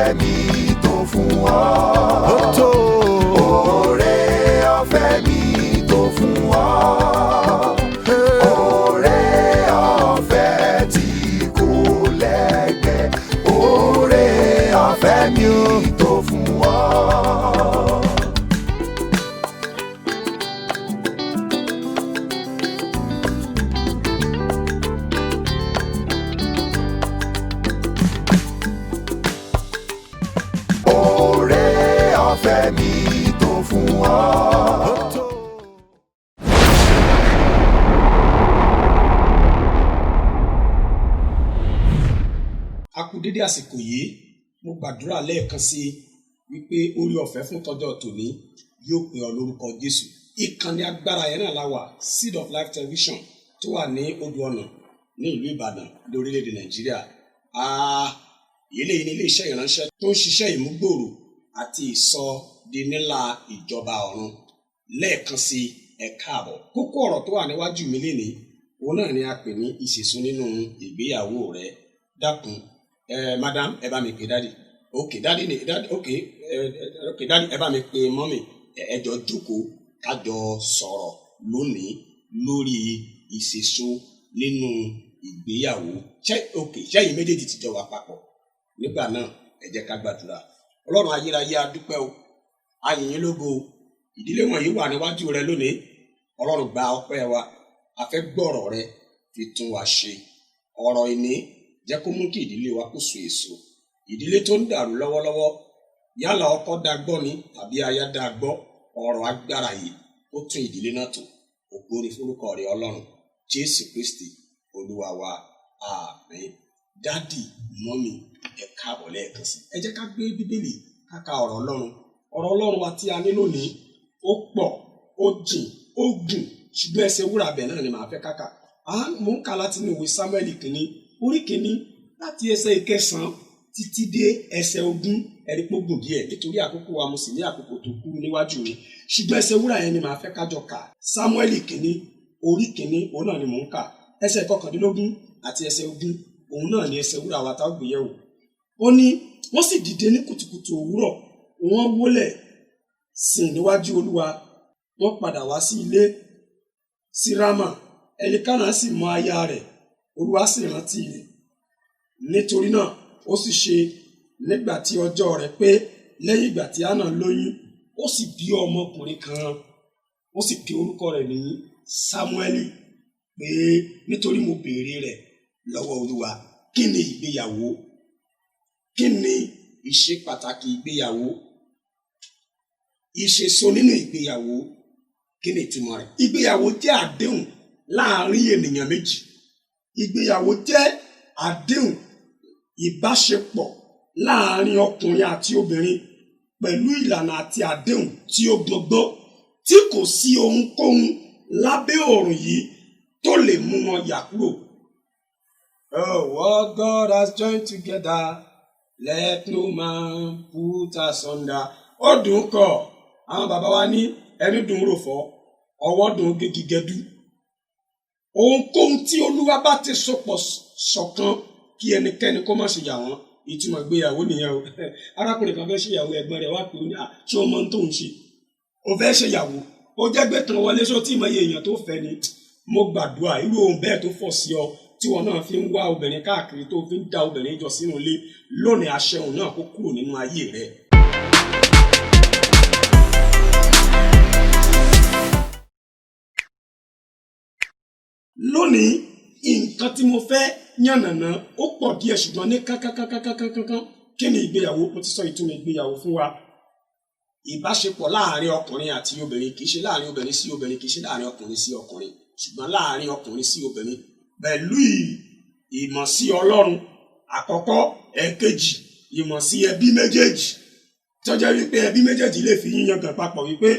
Ọ̀fẹ́ mi tó fún ọ. Ó tó. Oore ọ̀fẹ́ mi tó fún ọ. Oore ọ̀fẹ́ tí kò lẹ́gbẹ́. Oore ọ̀fẹ́ mi tó fún ọ. Oore ọ̀fẹ́ mi tó fún ọ. Ó tó. A kú dédé àsìkò yìí. Mo gbàdúrà lẹ́ẹ̀kan sí i wípé orí ọ̀fẹ́ fún tọjọ́ tòní yóò pè ọ́ lórúkọ Jésù. Ìkànnì agbára yẹn náà la wà, Seed of Life Television, tó wà ní odò ọ̀nà ní ìlú Ìbàdàn lórílẹ̀‐èdè Nàìjíríà. Eléyìí ní iléeṣẹ́ ìránṣẹ́ tó ń ṣiṣẹ́ ìmúgbòòrò àti ìsọdiniláa ìjọba ọ̀run. Lẹ́ẹ̀kan sí i, ẹ káàbọ̀. Kókó ọ̀rọ̀ tó wà níwájú mi lénìí, òun náà ni a pè ní ìṣèso nínú ìgbéyàwó rẹ. Dákun, ẹ madam, ẹ bá mi pè daddy. Ok, daddy ni daddy. Ok, ẹ ok, daddy, ẹ bá mi pè mummy. Ẹ jọ jókòó, ká jọ sọ̀rọ̀ lónìí lórí ìṣèso nínú ìgbéyàwó. Ṣé ok, ṣẹ́yìn méjèèjì ti jọ wà papọ̀ nígbà náà? Ẹ jẹ́ ká gbàdúrà. Ọlọ́run ayérayé, a dúpẹ́ o, a yìn yín lógo. Ìdílé wọ̀nyí wà níwájú rẹ lónìí. Ọlọ́run, gba ọpẹ́ wa. A fẹ́ gbọ́rọ̀ rẹ, fi tún wa ṣe. Ọ̀rọ̀ ìní, jẹ́ kó mú kí ìdílé wa kó so èso. Ìdílé tó ń dàrú lọ́wọ́lọ́wọ́, yálà ọkọ dá gbọ́ ni tàbí aya dá gbọ́, ọ̀rọ̀ agbára yìí ó tún ìdílé náà tò. Ògo ni forúkọ rẹ, Ọlọ́run. Jésù Kristi Olúwa wa, àmín. Daddy, mummy, ẹ káàbọ̀ lẹ́ẹ̀kan sí. Ẹ jẹ́ ká gbé Bíbélì, ká ka ọ̀rọ̀ Ọlọ́run. Ọ̀rọ̀ Ọlọ́run wa tí a ní lónìí, ó pọ̀, ó jìn, ó gùn, ṣùgbọ́n ẹsẹ̀ wúrà bẹ̀ náà ni màá fẹ́ káka. Mò ń kà láti inú ìwé Sámúẹ́lì kìíní, orí kìíní, láti ẹsẹ̀ 9 títí dé ẹsẹ̀ 20. Ẹ̀rí pé ó gùn díẹ̀. Nítorí àkókò wa, mo sì ní àkókò tó kúrú níwájú mi, ṣùgbọ́n ẹsẹ̀ wúrà yẹn ni màá fẹ́ kájọ kà. Sámúẹ́lì kìíní, orí kìíní, òun náà ni mò ń kà, ẹsẹ̀ 19 àti ẹsẹ̀ 20, òun náà ni ẹsẹ̀ wúrà wa tá ó gbé yẹ̀wò. Ó ní, wọ́n sì dìde ní kùtùkùtù òwúrọ̀, wọ́n wólẹ̀ sìn níwájú Olúwa, wọ́n padà wá sí ilé sí Rámà. Ẹlikánà sì mọ aya rẹ̀, Olúwa sì rántí rẹ̀. Nítorí náà, ó sì ṣe nígbà tí ọjọ́ rẹ̀ pé, lẹ́yìn ìgbà tí Hánà lóyún, ó sì bí ọmọkùnrin kan, ó sì pe orúkọ rẹ̀ ní Sámúẹ́lì, pé nítorí mo béèrè rẹ̀ lọ́wọ́ Olúwa. Kí ni ìgbéyàwó? Kí ni ìṣe pàtàkì ìgbéyàwó? Ìṣèso nínú ìgbéyàwó, kí ni ìtumọ̀ rẹ̀? Ìgbéyàwó jẹ́ àdéhùn láàárín ènìyàn méjì. Ìgbéyàwó jẹ́ àdéhùn ìbáṣepọ̀ láàárín ọkùnrin àti obìnrin pẹ̀lú ìlànà àti àdéhùn tí ó gbọgbọ́n, tí kò sí ohunkóhun lábẹ́ òòrùn yìí tó lè mú wọn yà kúrò. Oh, what God has joined together, let no man put asunder. Ó dùn kọ, àwọn bàbá wa ní ẹni dùn rò fọ́, ọwọ́ dùn gégigẹdú. Ohunkóhun tí Olúwa bá ti sopọ̀ ṣọ̀kan, kí ẹnikẹ́ni kó má ṣe yà wọ́n. Ìtumọ̀ ìgbéyàwó nìyẹn o. Arákùnrin kan fẹ́ ṣèyàwó, ẹ̀gbọ́n rẹ̀ wá pé ó ní à, ṣé o mọ ohun tó ń ṣe? O fẹ́ ṣèyàwó, ó jẹ́ gbé tán wọlé, ṣó tí ìmọ̀ iye èèyàn tó fẹ́ ni? Mo gbàdúrà, irú ohun bẹ́ẹ̀ tó fọ̀ sí ọ, tí wọn náà fi ń wá obìnrin káàkiri, tó fi ń da obìnrin jọ sínú ilé lónìí, àṣẹ òun náà kó kúrò nínú ayé rẹ. Lónìí, nǹkan tí mo fẹ́ yànnàná ó pọ̀ díẹ̀, ṣùgbọ́n ní kánkánkánkánkánkán, kí ni ìgbéyàwó? Mo ti sọ ìtumọ̀ ìgbéyàwó fún wa: ìbáṣepọ̀ láàrin ọkùnrin àti obìnrin, kì í ṣe láàrin obìnrin sí obìnrin, kì í ṣe láàrin ọkùnrin sí ọkùnrin, ṣùgbọ́n láàrin ọkùnrin sí obìnrin, pẹ̀lú ìmọ̀ sí Ọlọ́run àkọ́kọ́, ẹ̀kejì, ìmọ̀ sí ẹbí méjèèjì, tó jẹ́ wípé ẹbí méjèèjì lè fi yíyan gàn papọ̀ wípé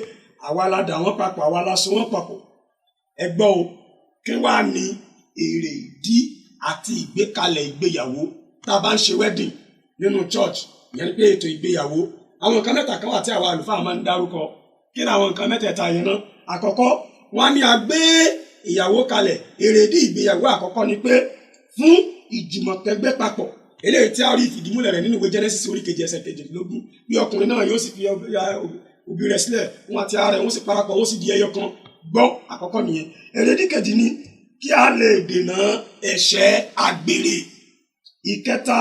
àwa la dà wọ́n papọ̀, àwa la so wọ́n papọ̀. Ẹ gbọ́ o, kí wàá ní èrè ìdí àti ìgbékalẹ̀ ìgbéyàwó? Tá a bá ń ṣe wedding nínú church, ìyẹn ni pé ètò ìgbéyàwó, àwọn nǹkan mẹ́ta kan wà tí àwa àlùfáà máa ń dárúkọ. Kí ni àwọn nǹkan mẹ́tẹ̀ẹ̀ta yẹn náà? Àkọ́kọ́, wọ́n á ní a gbé ìyàwó kalẹ̀. Èrèdí ìgbéyàwó àkọ́kọ́ ni pé fún ìjùmọ̀kẹ́gbẹ́ papọ̀. Eléyìí tí a rí ìfìdímúlẹ̀ rẹ̀ nínú ìwé Genesis orí 2 ẹsẹ̀ 22, bí ọkùnrin náà yóò sì fi òbí rẹ̀ sílẹ̀, wọn àti ara rẹ̀ wọ́n sì parapọ̀, wọ́n sì di ẹyọ kan. Gbọ́, àkọ́kọ́ nìyẹn. Èrèdí kejì ni kí a lè dènà ẹ̀ṣẹ̀ àgbèrè. Ìkẹta,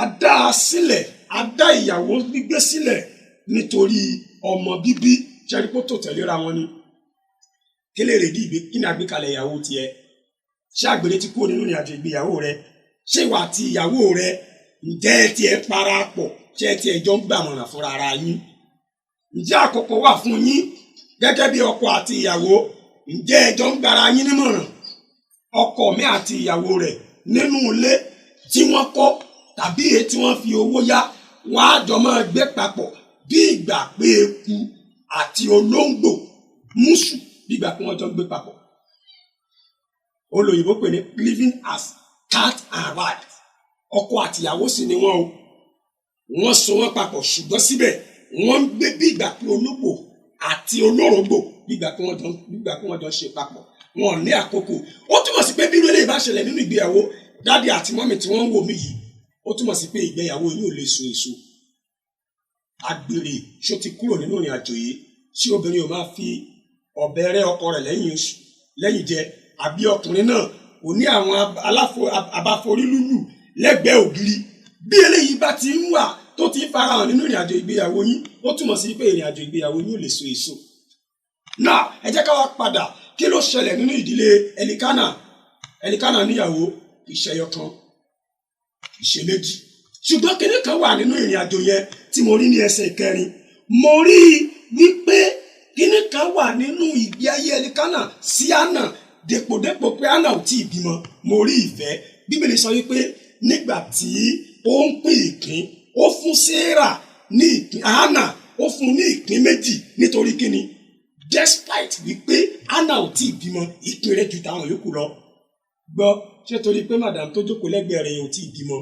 a dá a sílẹ̀, a dá ìyàwó gbígbé sílẹ̀ nítorí ọmọ bíbí. Ṣẹ́ríkó tó tẹ̀léra wọn ni. Kí lè rèdí ìgbé, kí ni àgbékalẹ̀ ìyàwó tiẹ̀? Ṣé àgbèrè ti kúrò nínú ìrìnàjò ìgbéyàwó rẹ? Ṣé ìwà àti ìyàwó rẹ ǹjẹ́ ẹ tiẹ̀ parapọ̀? Ṣé ẹ tiẹ̀ jọ ń gbàmọ̀ràn fúnra ara yín? Ǹjẹ́ àkókò wà fún yín gẹ́gẹ́ bí ọkọ àti ìyàwó? Ǹjẹ́ ẹ jọ ń gbara yín nímọ̀ràn? Ọkọ mi àti ìyàwó rẹ̀ nínú ilé tí wọ́n kọ́ tàbí èyí tí wọ́n fi owó yá, wọ́n á jọ máa gbé papọ̀ bí ìgbà pé eku àti olóńgbò mùsù, bí ìgbà pé wọ́n jọ ń gbé papọ̀. Olóyìnbó pè ní living as cat and rat. Ọkọ àtìyàwó sì ni wọ́n o, wọ́n so wọ́n papọ̀, ṣùgbọ́n síbẹ̀ wọ́n ń gbé bí ìgbà pé ológbò àti olórògbò, bí ìgbà pé wọ́n jọ ṣe papọ̀. Wọn ò ní àkókò. Ó túmọ̀ sí pé bí irú eléyìí bá ṣẹlẹ̀ nínú ìgbéyàwó, dádì àti mọ́mì tí wọ́n ń wò mí yìí, ó túmọ̀ sí pé ìgbéyàwó yìí ò lè so èso. Àgbèrè ṣó ti kúrò nínú ìrìn àjò yìí? Ṣé obìnrin ò máa fi ọ̀bẹ rẹ́ ọkọ rẹ̀ lẹ́yìn jẹ? Àbí ọkùnrin náà kò ní àwọn abáforílúlù lẹ́gbẹ̀ẹ́ ògiri? Bí eléyìí bá ti ń wà tó ti ń farahàn nínú ìrìn àjò ìgbéyàwó yín, ó túmọ̀ sí pé ìrìn àjò ìgbéyàwó yín ò lè so èso. Náà ẹ jẹ́ ká wá padà. Kí ló ṣẹlẹ̀ nínú ìdílé Ẹlikánà? Ẹlikánà níyàwó, ìṣẹyọ kan, ìṣe méjì. Ṣùgbọ́n kinní kan wà nínú ìrìn àjò yẹn tí mo rí ní ẹsẹ̀ ìkẹrin. Mo rí wípé kinní kan wà nínú ìgbé ayé Ẹlikánà sí Hánà, dèpòdépò pé Hánà ò tí ì bímọ. Mo rí ìfẹ́. Bíbélì sọ wípé nígbà tí ó ń pín ìpín, ó fún Sarah ní ìpín, Hánà ó fún ní ìpín méjì. Nítorí kíni? Despite wípé Hánà ò tí ì bímọ, ìpín rẹ̀ ju tàwọn yòókù lọ. Gbọ́, ṣé torí pé madam tó jókòó lẹ́gbẹ̀ẹ́ rẹ̀ ò tí ì bímọ?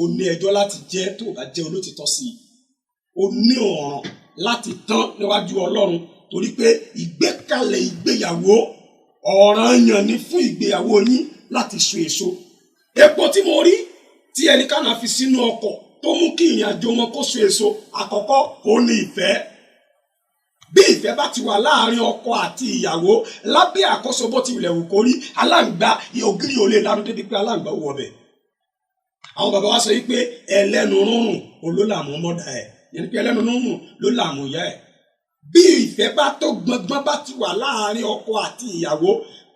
O ní ẹjọ́ láti jẹ́ tó o bá jẹ́ olótìtọ́ sí i. O ní ọ̀ràn láti tán níwájú Ọlọ́run, torí pé ìgbékalẹ̀ ìgbéyàwó ọ̀ranyàn ni fún ìgbéyàwó yín láti so èso. Epo tí mo rí tí Ẹlikánà fi sínú ọkọ̀ tó mú kí ìrìn àjò wọn kó so èso, àkọ́kọ́ ó ní ìfẹ́. Bí ìfẹ́ bá ti wà láàrin ọkọ àti ìyàwó lábẹ́ àkóso bó ti wulẹ̀ wù kó rí, aláǹgbá ògiri ò lè lanu débi pé aláǹgbá wọ ọbẹ̀. Àwọn bàbá wa sọ yìí pé ẹlẹ́nu rúnrún ló làmú mọ́dà ẹ̀, yẹn ni pé ẹlẹ́nu rúnrún ló làmú ìyá ẹ̀. Bí ìfẹ́ bá tó gbọngbọ́n bá ti wà láàrin ọkọ àti ìyàwó,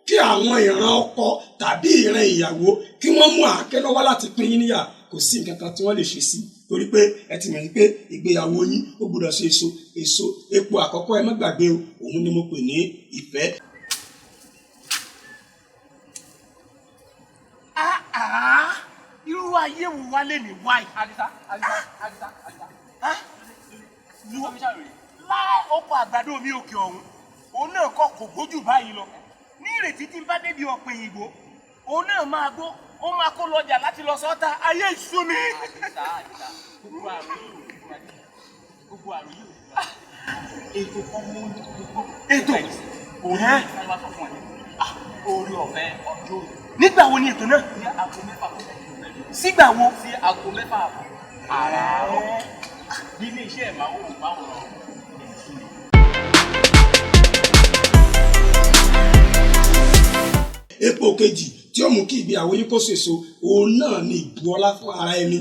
kí àwọn ìran ọkọ tàbí ìran ìyàwó kí wọ́n mú àáké lọ́wọ́ láti pín yín níyà, kò sí nǹkan kan tí wọ́n lè ṣe sí, torí pé ẹ ti mọ̀ pé ìgbéyàwó yín ó gbọ́dọ̀ ṣe èso. Èso epo àkọ́kọ́, ẹ má gbàgbé o, òun ni mo pè ní ìfẹ́. Irú ayé wo wá lè ní wáyé? Àdìsá, Àdìsá, Àdìsá, Àdìsá. Láì ọkọ̀ àgbàdo mi òkè ọ̀hún, òun náà kọ́ kò gbójú báyìí lọ. Ní ìrètí tí n bá débi ọ̀pẹ̀ ìgbó, òun náà máa gbó, ó máa kó lọ́jà láti lọ sọ́ta. Ayé ìṣú mi. Àdìsá, Àdìsá, gbogbo àrùn yìí ò ní fún adé. Gbogbo àrùn yìí ò ní fún adé. Ètò kan mú gbogbo. Ètò? Òun ní wọ́n sọ fún ẹ. Orí ọ̀fẹ́ ọjọ́ òní. Nígbà wo ni ètò náà? Ní aago 6 kọjá ìṣẹ́jú mẹ́rin. Sígbà wo? Sí aago 6 àbọ̀. Àràárọ̀. Ní ilé iṣẹ́ ìmáwòrán. Epo kejì tí ó mú kí ìgbéyàwó yín kó so èso, òun náà ni ìbùọlá fún ara ẹni.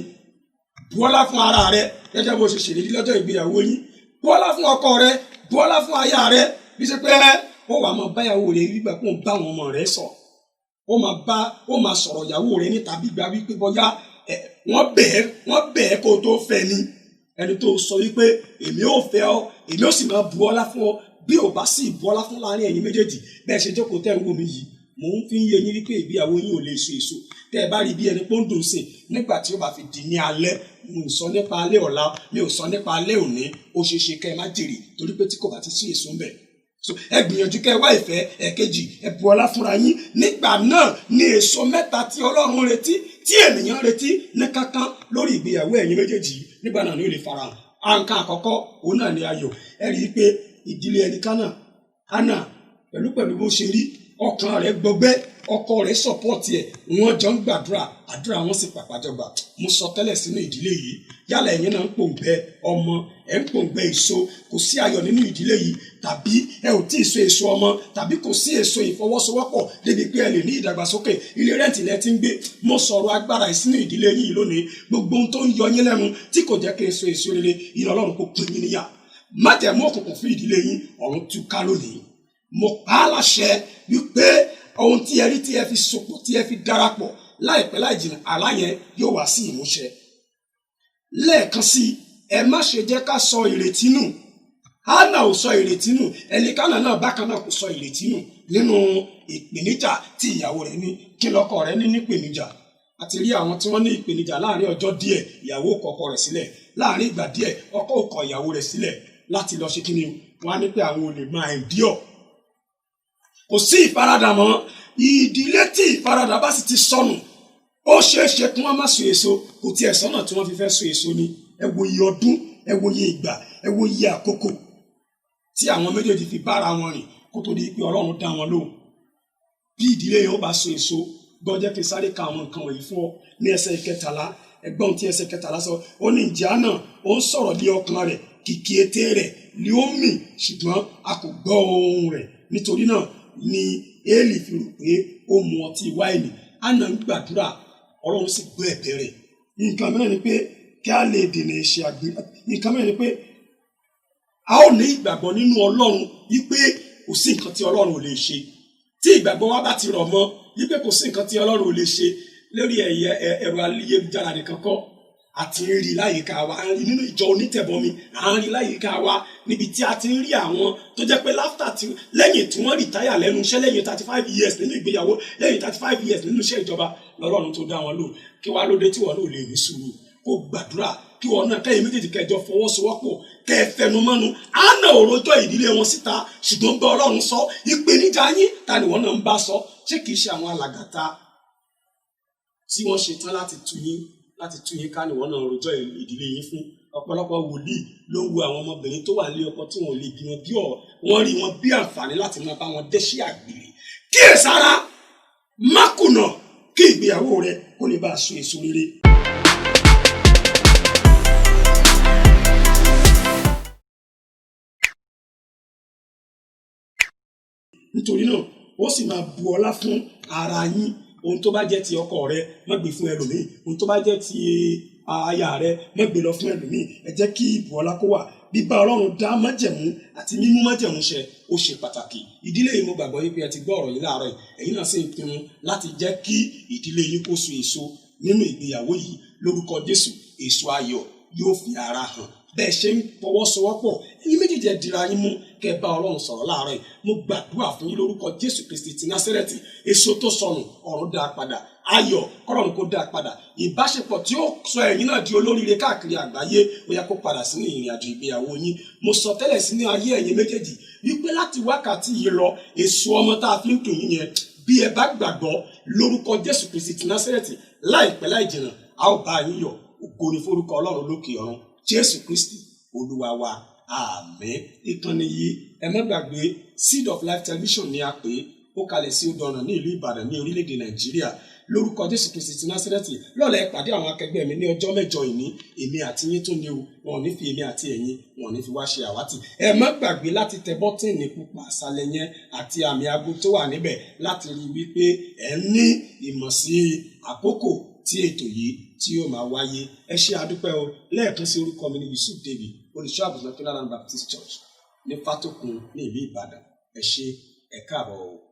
Bùọlá fún ara rẹ gẹ́gẹ́ bó ṣe ṣèlérí lọ́jọ́ ìgbéyàwó yín. Bùọlá fún ọkọ rẹ, bùọlá fún aya rẹ. Bí ṣe pé ó wàá máa báyàwó rẹ wígbà kó ń bá àwọn ọmọ rẹ sọ, ó máa sọ̀rọ̀ ìyàwó rẹ níta gbígba wípé bóyá wọ́n bẹ̀ ẹ́ kó tó fẹ́ ni. Ẹni tó sọ wípé èmi ò fẹ́ ọ, èmi ò sì máa bùọlá fún ọ, bí ò bá sì bùọlá fún láàrin ẹ̀yin méjèèjì bẹ́ẹ̀ ṣe jókòó tẹ́ ń wò mí yìí, mò ń fi ń yé yín wípé ìgbéyàwó yín ò lè so èso. Tẹ́ ẹ bá rí bí ẹni pé ó ń dùn sí nígbà tí ó bá fi di ní alẹ́, mo ò sọ nípa alẹ́ ọ̀la, mi ò sọ nípa alẹ́ òní, ó ṣeé ṣe kẹ́ ẹ má jèrè torí pé tí kò bá ti sí èso ń bẹ̀. So ẹ gbìyànjú kẹ́ ẹ wá ìfẹ́. Ẹ̀kejì, ẹ bu ọlá fúnra yín. Nígbà náà ni èso mẹ́ta tí Ọlọ́run retí, tí ènìyàn retí ní kankan lórí ìgbéyàwó ẹ̀yin méjèèjì, nígbà náà ni ó lè farahàn. Àǹkà àkọ́kọ́ òun náà ni ayọ̀. Ẹ rí i pé ìdílé Ẹlikánà, Hánà pẹ̀lú bó ṣe rí, ọkàn rẹ̀ gbọgbẹ́, Ọkọ rẹ̀ sọ̀pọ̀tì ẹ̀, wọ́n jọ ń gbàdúrà, àdúrà wọn sì pàpàjọgbà. Mo sọ tẹ́lẹ̀ sínú ìdílé yìí, yálà ẹ̀yin náà ń pòǹgbẹ ọmọ, ẹ̀ ń pòǹgbẹ èso, kò sí ayọ̀ nínú ìdílé yìí, tàbí ẹ ò tí ì so èso ọmọ, tàbí kò sí èso ìfọwọ́sowọ́pọ̀ débi pé ẹ lè ní ìdàgbàsókè. Ilé rẹ́ǹtì lẹ ti ń gbé. Mo sọ̀rọ̀ agbára ìsínú ìdílé yìí lónìí. Gbogbo ohun tó ń yọ yín lẹ́nu tí kò jẹ́ kí èso èso rere, ìrọ̀ Ọlọ́run kò pín yín níyà. Májẹ̀mú òkùnkùn fún ìdílé yín, ọ̀run tú ká lónìí. Mo pa á láṣẹ wípé ohun tí ẹ rí tí ẹ fi sopọ̀, tí ẹ fi darapọ̀, láìpẹ́ láì jìnnà àlá yẹn yóò wá sí ìmúṣẹ. Lẹ́ẹ̀kan sí, ẹ má ṣe jẹ́ ká sọ ìrètí nù. Hánà ò sọ ìrètí nù, Ẹlikánà náà bákan náà kò sọ ìrètí nù nínú ìpèníjà tí ìyàwó rẹ̀ ní. Kí lọ́kọ rẹ̀ ní nípèníjà? Àti rí àwọn tí wọ́n ní ìpèníjà láàrin ọjọ́ díẹ̀, ìyàwó kọ ọkọ rẹ̀ sílẹ̀. Láàrin ìgbà díẹ̀, ọkọ ò kọ ìyàwó rẹ̀ sílẹ̀ láti lọ ṣe kíni, wọ́n á ní pé àwọn ò lè máa endure. Kò sí ìfaradà mọ́. Ìdílé tí ìfaradà bá sì ti sọnù, ó ṣeé ṣe kí wọ́n má so èso. Kò tiẹ̀ sọ́nà tí wọ́n fi fẹ́ so èso ni. Ẹ wo iye ọdún, ẹ wo iye ìgbà, ẹ wo iye àkókò tí àwọn méjèèjì fi bára wọn rìn kó tó di pé Ọlọ́run dá wọn lóhùn. Bí ìdílé yẹn ó bá so èso, gbọ́ jẹ́ kí n sáré ka àwọn nǹkan wọ̀nyí fún ọ ní ẹsẹ̀ ìkẹtàlá. Ẹgbọ́n tí ẹsẹ̀ kẹtàlá sọ, ó ní ìjà náà ó ń sọ̀rọ̀ lé ọkàn rẹ̀, kìkì ètè rẹ̀ ni ó mì, ṣùgbọ́n a kò gbọ́ ohùn rẹ̀. Nítorí náà ni Élì fi rò pé ó mu ọtí wáìnì. Hánà ń gbàdúrà, Ọlọ́run sì gbọ́ ẹ̀bẹ̀ rẹ̀. Nǹkan mìíràn ni pé kí a lè dènà ẹ̀ṣẹ̀ àgbèrè. Nǹkan mìíràn ni pé a ó ní ìgbàgbọ́ nínú Ọlọ́run wípé kò sí nǹkan tí Ọlọ́run ò lè ṣe. Tí ìgbàgbọ́ wa bá ti rọ̀ mọ́ wípé kò sí nǹkan tí Ọlọ́run ò lè ṣe lórí ẹ̀rọ ayélujára nìkan kọ́, àti ń rí láyìíká wa, à ń rí nínú ìjọ onítẹ̀bọmi, à ń rí láyìíká wa níbi tí a ti ń rí àwọn tó jẹ́ pé láfítà tí lẹ́yìn tí wọ́n rìtáyà lẹ́nu iṣẹ́, lẹ́yìn 35 years nínú ìgbéyàwó, lẹ́yìn 35 years nínú iṣẹ́ ìjọba, lọ́lọ́run tó dá wọn lò. Kí wá lóde tí wọn náà lè ní sùúrù kó gbàdúrà, kí wọn náà kẹ́yìn méjèèjì kẹjọ fọwọ́sowọ́pọ̀, kẹ́ ẹ fẹnumọ́nu. Hánà ò rojọ́ ìdílé wọn síta, ṣùgbọ́n bá Ọlọ́run sọ ìpèníjà yín, ta ni wọn náà ń bá sọ? Ṣé kìí ṣe àwọn alàgàtà tí wọ́n ṣe tán láti tú yín ká ni wọ́n náà rojọ́ ìdílé yín fún? Ọ̀pọ̀lọpọ̀ wòlíì ló ń wo àwọn ọmọbìnrin tó wà nílé ọkọ tí wọn ò lè bí wọn bí ọ̀, wọ́n rí wọn bí àǹfààní láti máa bá wọn dẹ́ṣẹ̀ àgbèrè. Kíyèsára, má kùnà kí ìgbéyàwó rẹ kó lè bá a so èso rere. Nítorí náà ó sì máa bu ọlá fún ara yín. Ohun tó bá jẹ́ ti ọkọ rẹ, má gbé fún ẹlòmíì. Ohun tó bá jẹ́ ti aya rẹ, má gbé lọ fún ẹlòmíì. Ẹ jẹ́ kí ìbù ọlá kó wà. Bíbá Ọlọ́run dá májẹ̀mú àti mímú májẹ̀mú ṣẹ ó ṣe pàtàkì. Ìdílé yìí, mo gbàgbọ́ yìí pé ẹ ti gbọ́ ọ̀rọ̀ yìí láàárọ̀ yìí. Ẹ̀yin náà sì ń pinnu láti jẹ́ kí ìdílé yín kó so èso nínú ìgbéyàwó yìí. Lórúkọ Jésù, èso ayọ̀ yóò fi ara hàn. Bẹ́ẹ̀ ṣe ń fọwọ́sowọ́pọ̀, ẹ̀yin méjèèjì ẹ dira yín mú kẹ́ bá Ọlọ́run sọ̀rọ̀ láàárọ̀ yìí. Mo gbàdúrà fún yín lórúkọ Jésù Kristi ti Násárẹ́tì, èso tó sọnù ọ̀run dá padà, ayọ̀ kọ́rọ̀run kó dá padà, ìbáṣepọ̀ tí ó sọ ẹ̀yin náà di olóríire káàkiri àgbáyé ó yá kó padà sínú ìrìn àjò ìgbéyàwó yín. Mo sọ tẹ́lẹ̀ sínú ayé ẹ̀yin méjèèjì wípé láti wákàtí yìí lọ, èso ọmọ tá a fi ń dùn yín yẹn, bí ẹ bá gbàgbọ́ lórúkọ Jésù Kristi ti Násárẹ́tì, láìpẹ́ láì jìnnà a ó bá yín yọ̀. Ògo ni forúkọ Ọlọ́run lókè ọ̀run. Jésù Kristi Olúwa wa, àmín. Ìkànnì yìí, ẹ má gbàgbé, Seed of Life Television ni a pè é. Ó kalẹ̀ sí odò ọ̀nà ní ìlú Ìbàdàn ní orílẹ̀-èdè Nàìjíríà. Lórúkọ Jésù Kristi ti Násárẹ́tì, lọ́la ẹ pàdé àwọn akẹgbẹ́ mi ní ọjọ́ mẹ́jọ ìní. Èmi àti yín tó ní o, wọn ò ní fi èmi àti ẹ̀yin, wọn ò ní fi wá ṣe àwátì. Ẹ má gbàgbé láti tẹ bọ́tìnì pupa àṣálẹ́ yẹn àti àmì aago tó wà níbẹ̀ láti rí i wípé ẹ ní ìmọ̀ sí àkókò tí ètò yìí tí yóò máa wáyé. Ẹ ṣé àdúpẹ́ o. Lẹ́ẹ̀kan sí, orúkọ mi ní Yusuf David, olùṣọ́ àgùntàn Kílára Baptist Church ní Fátókun ní ìlú Ìbàdàn. Ẹ ṣé, ẹ káàbọ̀ o.